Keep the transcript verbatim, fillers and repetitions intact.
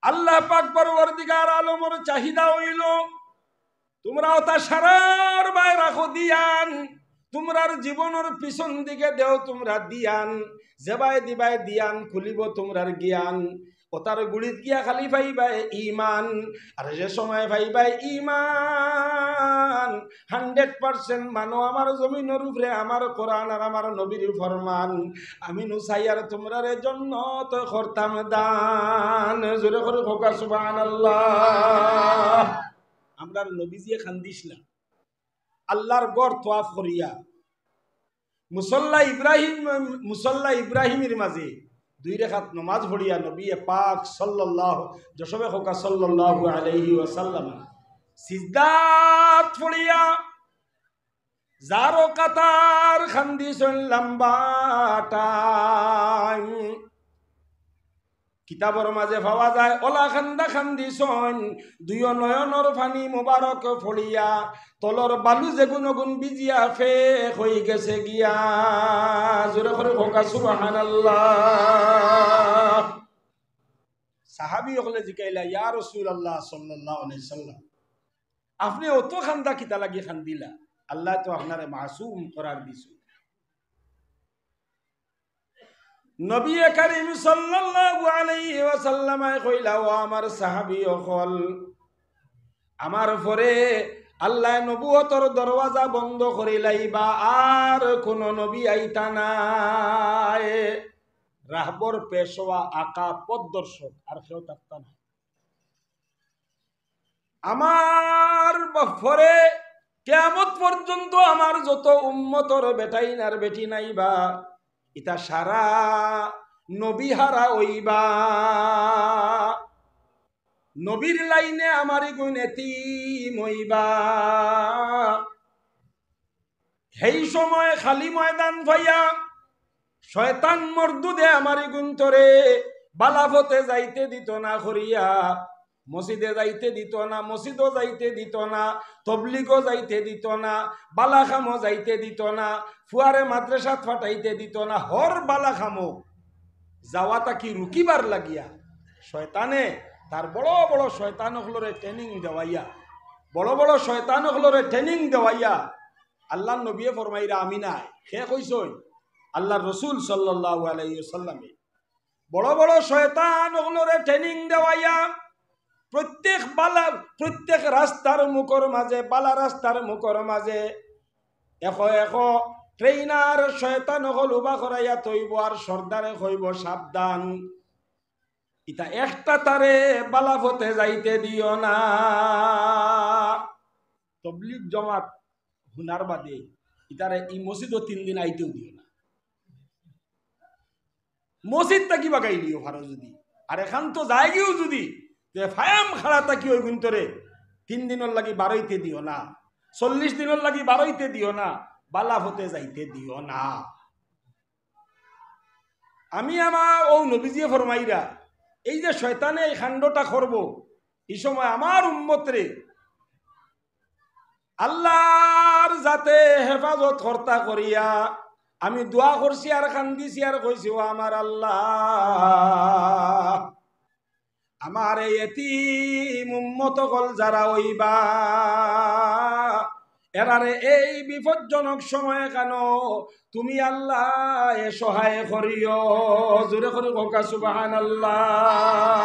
আল্লাহ পাক পরওয়ারদিগার আলমর চাহিদা অইলো, তুমরা অতা সারার বায় রাখো দিয়ান, তুমরার জীবনর পিছন দিকে দেও তুমরা দিয়ান, যেবায় দিবায় দিয়ান খুলিবো তুমরার জ্ঞান। অতার গুড়িত গিয়া খালি পাইবায় ইমান, আর যে সময় পাইবায় ইমান, হান্ড্রেড পার্সেন্ট মানো আমার জমিনর উপরে আমার কোরআন আর আমার নবীর ফরমান, আমি নু চাইয়ার তুমরারে জন্নত করতাম দান। জোরে করি কউক্কা সুবহানাল্লাহ। আমরার নবীজিয়ে কান্দিছলা আল্লাহর ঘর তওয়াফ করিয়া, মুসল্লা ইব্রাহিম, মুসল্লা ইব্রাহিমর মাঝে দুই রেখাত নমাজ পড়িয়া নবী পাক সাল্লাল্লাহু, জোরে কউক্কা সাল্লাল্লাহু আলাইহি ওয়াসাল্লাম, সিজদাত পড়িয়া জারো কাতার কান্দিছইন লম্বা টাইম। কিতাবর মাঝে পাওয়া যায়, অলা কান্দা কান্দিছইন, দুইও নয়নর পানি মুবারক পড়িয়া, তলর বালু যেগুন অগুন ভিজিয়া ফেক অইগেছে গিয়া। জোরে করি কউক্কা সুবহানাল্লাহ। সাহাবী অকলে জিকাইলা, "ইয়া রাসূলুল্লাহ সাল্লাল্লাহু আলাইহি ওয়াসাল্লাম, আপনে অত কান্দা কিতা লাগি কান্দিলা? আল্লায় তো আপনারে মাসুম করার দিছইন।" নবী করিম সাল্লাল্লাহু আলাইহি ওয়াসাল্লামে কইলা, "ও আমার সাহাবী অকল, আমার পরে আল্লায় নবুয়তর দরওয়াজা বন্ধ করিলাইবা, আর কুনু নবী আইতা নায়। রাহবর, পেশওয়া, আকা, পথদর্শক আর কেউ থাকতা নায়।" আমার ব-, পরে কিয়ামত পর্যন্ত আমার যত উম্মতর বেটাইন আর বেটিন আইবা, ইতা সারা নবী হারা অইবা। নবীর লাইনে আমার ইগুন এতিম অইবা। হেই সময় খালি ময়দান পাইয়া শয়তান মরদুদে আমার ইগুন্তরে বালা পথে যাইতে দিত না করিয়া, মসজিদে যাইতে দিত না, মসজিদও যাইতে দিত না, তবলিগও যাইতে দিত না, বালা কামও যাইতে দিত না, ফুয়ারে মাদ্রাসাত পাঠাইতে দিত না, হর বালা কামও যাওয়া থাকি রুকিবার লাগিয়া শয়তানে তার বড় বড় শয়তান অকলরে ট্রেনিং দেওয়াইয়া, বড় বড় শয়তান অকলরে ট্রেনিং দেওয়াইয়া, আল্লাহর নবীয়ে ফরমাইরা, আমি নায়, কে কইছইন? আল্লাহর রসুল সাল্লাল্লাহু আলাইহি ওয়াসাল্লামে বড় বড় শয়তান অকলরে ট্রেনিং দেওয়াইয়া প্রত্যেক বালা, প্রত্যেক রাস্তার মুখর মাঝে, বালা রাস্তার মুখর মাঝে এখো এখো ট্রেনার শয়তান অকল উবা করাইয়া থইবো আর সর্দারে কইবো, "সাবধান, ইতা একটা তারে বালা পথে যাইতে দিও না।" তবলিগ জমাত হুনার বাদে ইতারে ই মসজিদও তিন দিন আইতেও দিও না। মসজিদ থাকি বাগাইলিও পারো যুদি, আর এখান তো যায়গিও যুদি, তে ফায়াম খাড়া থাকি ওই গুন্তরে তিন দিনর লাগি বারইতে দিও না, চল্লিশ দিনর লাগি বারইতে দিও না, বালা পথে যাইতে দিও না। আমি আমার ও নবীজিয়ে ফরমাইরা, এই যে শয়তানে এই কাণ্ডটা করবো, এই সময় আমার উম্মতরে আল্লাহর যাতে হেফাজত কর্তা করিয়া আমি দোয়া করছি আর কান্দিছি আর কইছি, "ও আমার আল্লাহ, আমার এই এতিম উম্মত অকল যারা অইবা, এরারে এই বিপজ্জনক সময় কেন তুমি আল্লাহ এ সহায় করিও।" জোরে করি কউক্কা সুবহানাল্লাহ।